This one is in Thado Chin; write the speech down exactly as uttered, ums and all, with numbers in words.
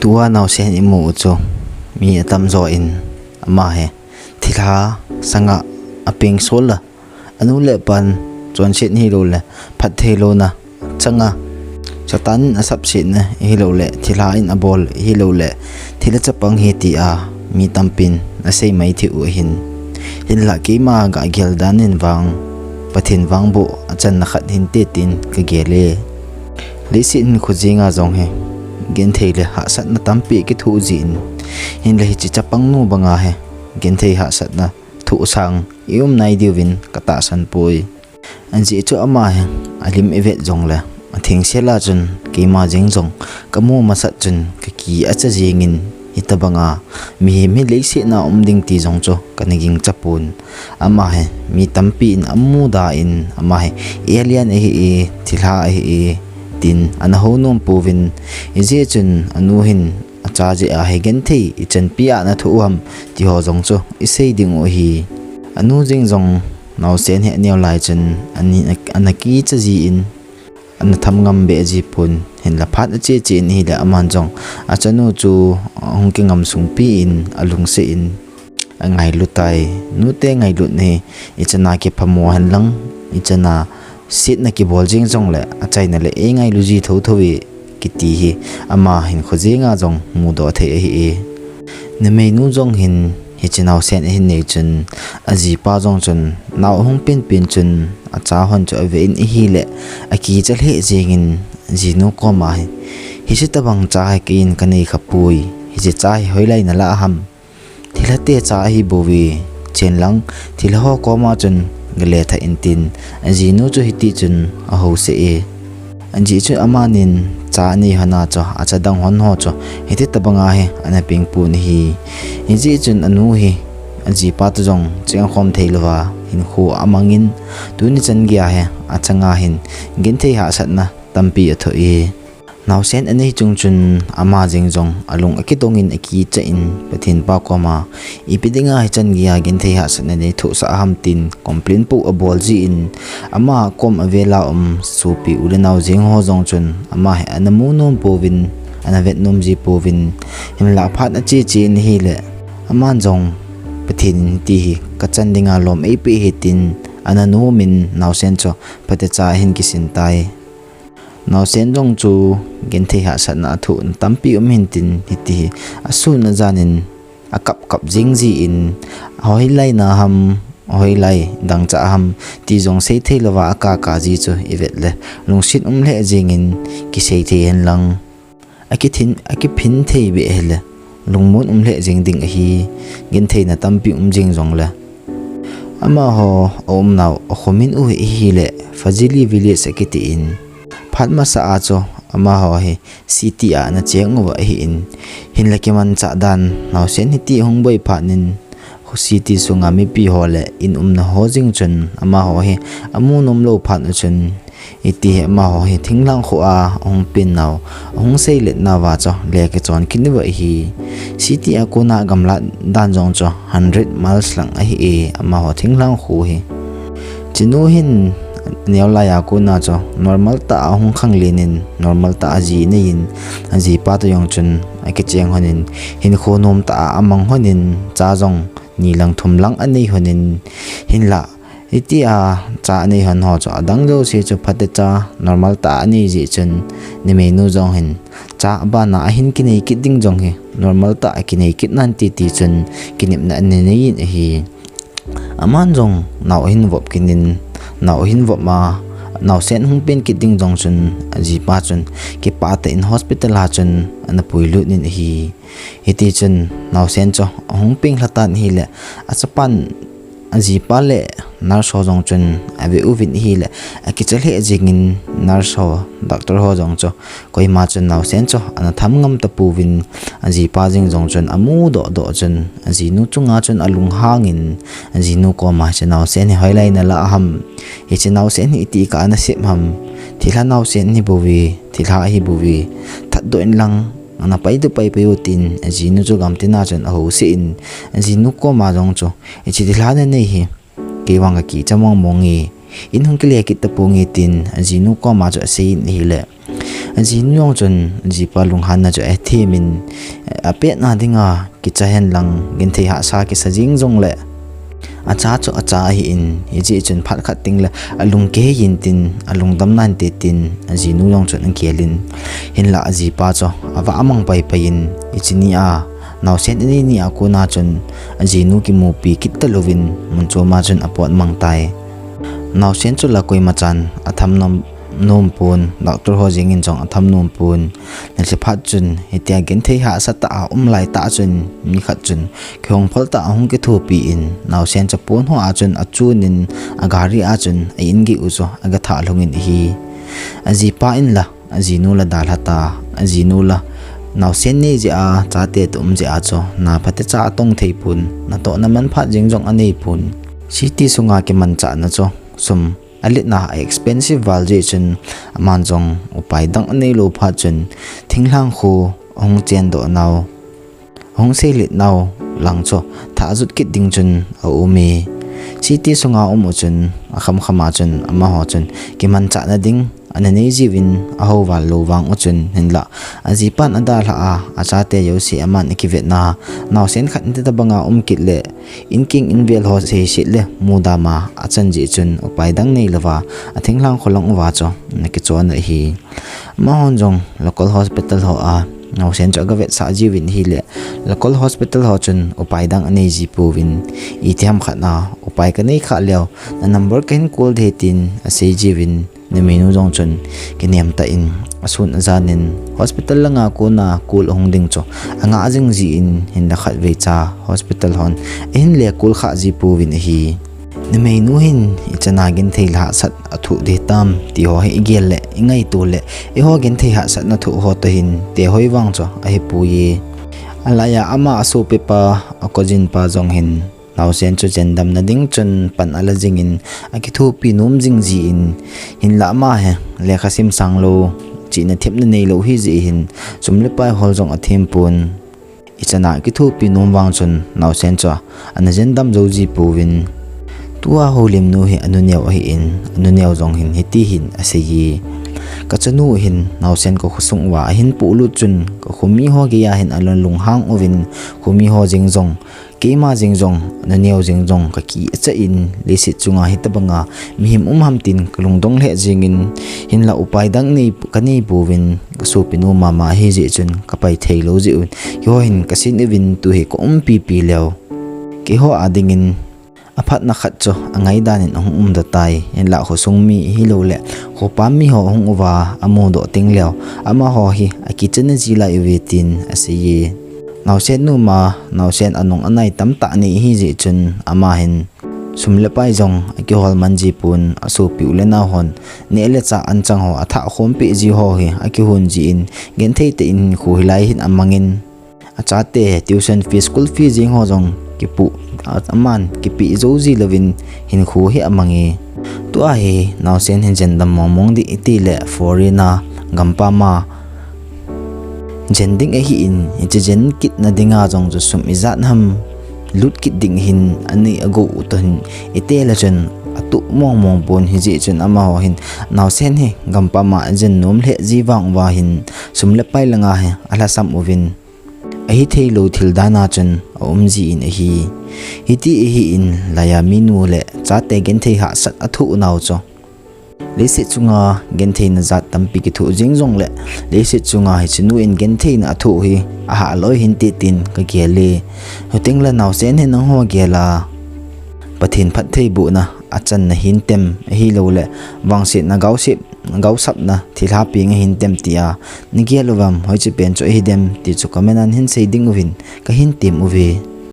Tua naosen imu u chu mi atamjo in ama hi thilha sanga apeng sol a, anu le apan chonset hilou le phattheilouna changa, Satan in asapsetna hilou le thilha in abol hilou le thilha chapang hi tia mi tampin asei mai thei u ahin. Hinlah keima gagel dan in vang Pathen vangboh achanna khat hinte tin kagel e. Leiset hinkho jenga jong hi genthei le hahsatna tampi kithoh jin, hinlah hiche chapangnu banga hi genthei hahsatna thohsang i um nai diuvin katahsan poi. Ajeh chu ama hi alim ivet jongle athengsel a chun keima jeng jong kamu masat chun kaki acha jengin, hitobanga mihem hi leiset a um ding ti jong chu kana gingcha pon. Ama hi mi tampin amuda in ama hi alien ahi e, thilha ahi e tin ana hounom pouvin, hijeh chun anu hin acha jeh a hi genthei ichanpi a ana thoh u ham ti ho jong chu isei ding u ahi. Anu jeng jong naosen hi aneo lai chun ana kicha jin, ana tham ngam behji pon, hinlah phat ache che in ahile aman jong achanu chu ahung kingam sungpi in alungset in angailu tai. Nute ngailutna hi ichana kiphamo henlang, ichana setna kibol jeng jongle achaina le eingailu ji thotho e kiti hi ama hinkho jenga jong mudoh thei ahi e. Numeinu jong hin hiche naosen ahin nei chun ajipa jong chun nao ahung penpen chun acha hon chu ave in ahile akicha lheh jengin ajinu koma hi, hiche tobang cha hi keiin kanei khapoi, hiche cha hi hoilai nalah ham? Thilhate cha ahibouve, chenlang thilha ho koma chun galetha in tin ajinu chu hiti chun ahouseh e. Ajeh chu amanin cha anei hon a chu acha dang hon ho chu hiti tobanga hi ana peng pon ahi. Hijeh chun anu hi ajipa toh jong chengkhom theilouva hinkho amangin, tuni chan geiya hi achanga hin genthei hahsatna tampi athoh e. Naosen anei chung chun ama jeng jong alung akidongin akicha in Pathen pa koma, ipi dinga hichan geiya genthei hahsatna nei thohsah ham tin complain poh abol jin, ama kom avela um sopi u le nao jeng ho jong chun ama hi ana munom pouvin, ana vetnom ji pouvin, hinlah phat ache che in ahile aman jong Pathen in hiti hi kachan dinga lom eipeh ahi tin ana nomin naosen chu phatecha ahin kisin tai. Naosen jong chu genthei hahsatna athohna tampi um hintin hiti hi asun ajanin akap kap jing jin, hoilai na ham, hoilai dangchah ham ti jong seithei louva akaka ji chu ivet le lungset um lheh jengin, kisei thei henlang akiphin thei beh hile lungmon um lheh jeng ding ahi. Gentheina tampi um jeng jongle amaho aumnau akhomin u hi ahile Fazili village akitin, phat masa a chu amaho hi city a ana cheng uva ahin, hinlah kimanchah dan naosen hiti ahung boi phatnin city sunga mipi ho le in umna ho jeng chun amaho hi amu nomlou phat u chun, hiti hi amaho hi thinglhang kho a ahung pen nau, ahung seilet nauva chu le kichon kit uva ahi. City a kona gamlat dan jong chu hundred miles lang ahi e, amaho thinglhang kho hi. Chinu hin aneolai a kona chu normal tah a ahung khanglen in, normal tah a aji neiyin, ajipa toh jong chun akicheng honin, hinkho nomtah a amang honin, cha jong ni lang thum lang anei honin, hinlah hitia cha anei hon ho chu adang jouse chu phatecha normal tah a anei jeh chun, numeinu jong hin cha abana ahin kinei kit ding jong hi normal tah a kinei kit nante ti chun kinepna ana neiyin ahi. Aman jong nao ahin vop kit in, nao ahin vop a, naosen hung pen kit ding jong chun ajipa chun kipah tah in hospital a chun ana puilut in ahi. Hiti chun naosen chu ahung penglha tan ahile, achapan ajipa le nurse ho jong chun ave uvin ahile, akicha lheh jengin nurse ho, doctor ho jong chu koima chun naosen chu ana tham ngam tapouvin, ajipa jeng jong chun amudoh doh chun ajinu chunga chun alunghangin, ajinu koma hiche naosen hi hoilai nalah ham, hiche naosen hi itia nasep ham, thilha naosen ahibouve, thilha ahibouve, thatdoh inlang ana pai diu paipai u tin ajinu chu gamtina chun ahouseh in, ajinu koma jong chu hiche thilha nanei hi keivang kakicha mongmong e, in hung kile kit taponge tin ajinu koma chu aseiyin ahile, Ajinu jong chun ajipa lunghanna chu athemin, apetna dinga kicha henlang genthei hahsa kisa jing jongle, acha chu acha ahin, hijeh chun phat khat tengle alung kihei intin, alungdamna inte tin ajinu jong chun agelin, hinlah ajipa chu avah amang paipaiyin, hiche nia naosen anei nia kona chun ajinu kimupi kit talouvin mun choma chun apot mang tai. Naosen chu la koimachan atham nom, nompon, doctor ho jengin jong atham nompon. Nilhephat chun hitia genthei hahsa tah a um laitah chun mi khat chun kihong phal tah a hung kithopi in, naosen chu pon hoa chun achunin, agari a chun a-in geiyu chu agathah lhungin ahi. Ajipa in la, ajinu la dalha ta, ajinu la naosen nei jeh a, chate toh um jeh a chu na phatecha atong theipon, natohna manphat jeng jong aneipon. City sunga kimanchahna chu sum aletna a expensive val jeh chun aman jong upai dang aneilou phat chun thinglhang kho ahung chendoh nau, ahung seilet nau lang chu thah ajot kit ding chun aume. City sunga um u chun akhamkhama chun amaho chun kimanchahna ding ana neijiuvin, ahouval lou vang u chun hinlah ajipan adalhah a, achate jouse aman akivetna, naosen khat hiti tobanga um kit le, inking invel ho seiset le mudama achan jeh chun upai dang neilouva, athinglhang kho lang uva chu ana kichon ahi. Amahon jong local hospital hoa naosen chu agavetsah jiuvin ahile, local hospital ho chun upai dang anei jipouvin, itiham khat a upai kanei khah leu, na number kahin call ding tin asei jiuvin, numeinu jong chun kinem tah in asun ajanin hospital langa kona call ahung ding chu angah jing jin, hinlah khatvei cha hospital hon ahinle call khah jipouvin ahi. Numeinu hin ichana genthei le hahsat athoh ding hitam ti ho hi igel le, ingaito le, eiho genthei hahsatna thoh ho toh hin tehoi vang chu ahipoi. Alaiya ama asopipa, a cousin pa jong hin naosen chu jendamna ding chun pan ala jingin, akithopi nom jing jin, hinlah ama hi lekha sim sang lou, chihna thepna neilou hijeh hin sum le pai hol jong athempon. Ichana kithopi nom vang chun naosen chu ana jendam jou jipouvin. Tua houlimnu hi anuneo ahin, anuneo jong hin hiti hin aseiye, kachanu hin naosen kakhosung uva ahin pohlut chun kakhomi ho geiya hin ana lunghang uvin, khomi ho jeng jong, keima jeng jong, anuneo jeng jong kakichat in, leiset chunga hitobanga mihem um ham tin kalungdong lheh jengin, hinlah upai dang nei, kaneipouvin, kasopinu mama ahijeh chun kapai theilou jeh un, keiho hin kasin uvin, tu hi kaumpipi leu, keiho a dingin aphatna khat chu angaidan in ahung umdoh tai, hinlah khosung mi ahiloule khopam mi ho ahung uva amudoh tengleu, amaho hi akichana ji lai uve tin aseiye. Naosen numa, naosen anung anai tamtah nei ahijeh chun ama hin sum le pai jong akihol man jipon, asopiu le nao hon neh le chah anchang ho athah khompeh ji ho hi akihon jin, genthei tah in hinkho hilai hin amangin, achate tuition fee, school fee jeng ho jong kipoh, a, aman kipeh jou ji louvin hinkho hi amange. Tua hi naosen hin jendam mongmong ding itile foreign a gampam a jen ding ahin, hiche jen kitna dinga jong chu sum ijat ham lut kit ding hin anei agou u toh hin itile chun atoh mongmong pon, hijeh chun amaho hin naosen hi gampam a ajen nom lheh ji vang uva hin sum le pai langa hi alhasam uvin, ahitheilou thil dana chun aum jin ahi. Hiti ahin, laiya minu le chate genthei hahsat athoh nau chu, leiset chunga gentheina jat tampi kithoh jeng jongle, leiset chunga hichenu in gentheina athoh hi ahah loi hinte tin kagel e. Chutengle naosen hi nangho gel a, Pathen phattheibohna achanna hintem ahiloule vangsetna gaosap, gaosapna thilha peng ahintem tia nagel uvam, hoiche pen chu ahidem ti chu comment a nahin sei ding uvin kahin tem uve.